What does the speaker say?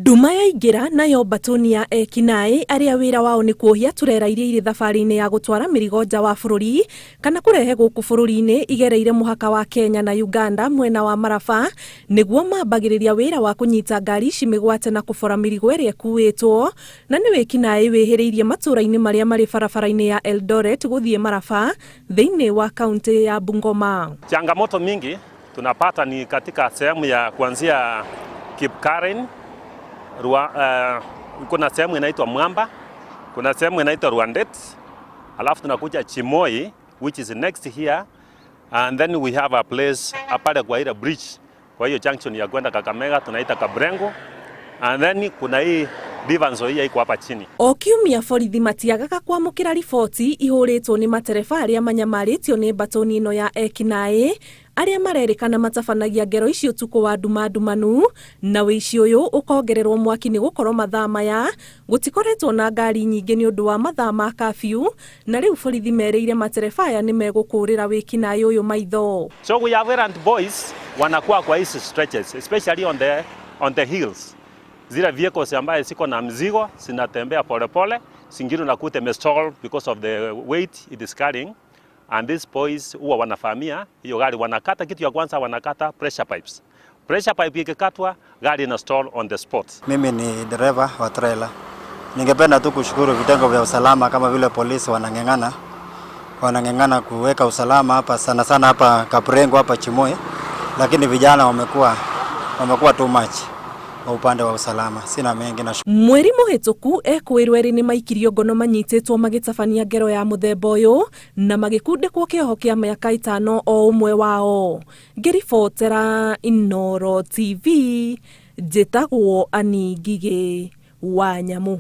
Nduma yaingĩra nayo mbatũni ya ekinaĩ arĩa wĩra wao nĩ kuohia turera iria irĩ thabarĩ-inĩ ya gũtwara mĩrigo nja wa bũrũri kana kũrehe gũkũ bũrũri-inĩ igereire mũhaka wa Kenya na Uganda mwena wa Maraba nĩguo mambagĩrĩria wĩra wa kũnyita ngari ici mĩgwate na kũbora mĩrigo ĩrĩa ĩkuĩtwo na nĩ wĩkinaĩ wĩhĩrĩirie matũra-inĩ marĩa marĩ barabara-inĩ ya Eldoret gũthiĩ Maraba thĩinĩ wa kaunti ya Bungoma. Changamoto mingi tunapata ni katika sehemu ya kuanzia Kipkaren, kuna sehemu inaitwa Mwamba, kuna sehemu inaitwa Rwandet, alafu tunakuja Chimoi which is next here and then we have a place pale kwa ile bridge, kwa hiyo junction ya kwenda Kakamega tunaita Kabrengo and then kuna hii River Nzoia iko hapa chini. O kiumia borithi matiagaga kwamũkĩra riboti ihũrĩtwo nĩ matereba arĩa manyamarĩtio nĩ mbatũni ĩno ya ekinaĩ arĩa marerĩkana matabanagia ngero ici ũtukũ wa nduma ndumanu na wĩici ũyũ ũkongererwo mwaki nĩ gũkorwo mathaa maya gũtikoretwo na ngari nyingĩ nĩ ũndũ wa mathaa ma kabiu na rĩu borithi merĩire matereba aya nĩ megũkũrĩra wĩkinaĩ ũyũ maitho. So we have errand boys wanakuwa kwa hizi stretches especially on the hills. Zile vehicles ambaye ziko na mzigo zinatembea polepole, zingine unakuta imestall because of the weight it is carrying and these boys huwa wanavamia hiyo gari, wanakata kitu ya kwanza, wanakata pressure pipes. Pressure pipe ikikatwa, gari ina stall on the spot. Mimi ni dereva wa trailer. Ningependa tu kushukuru vitengo vya usalama kama vile polisi wanang'ang'ana kuweka usalama hapa sana sana hapa Kaprengo hapa Chimoi, lakini vijana wamekuwa too much kwa upande wa usalama. Sina mengi na Mweri mũhĩtũku ekũĩrwo erĩ nĩ maikirio ngono manyitĩtwo magĩtabania ngero ya mũthemba ũyũ na magĩkundĩkwo kĩoho kĩa mĩaka 5 o ũmwe wao. Ngĩribotera Inooro TV njĩtagwo Annie Ngigĩ wa Nyamu.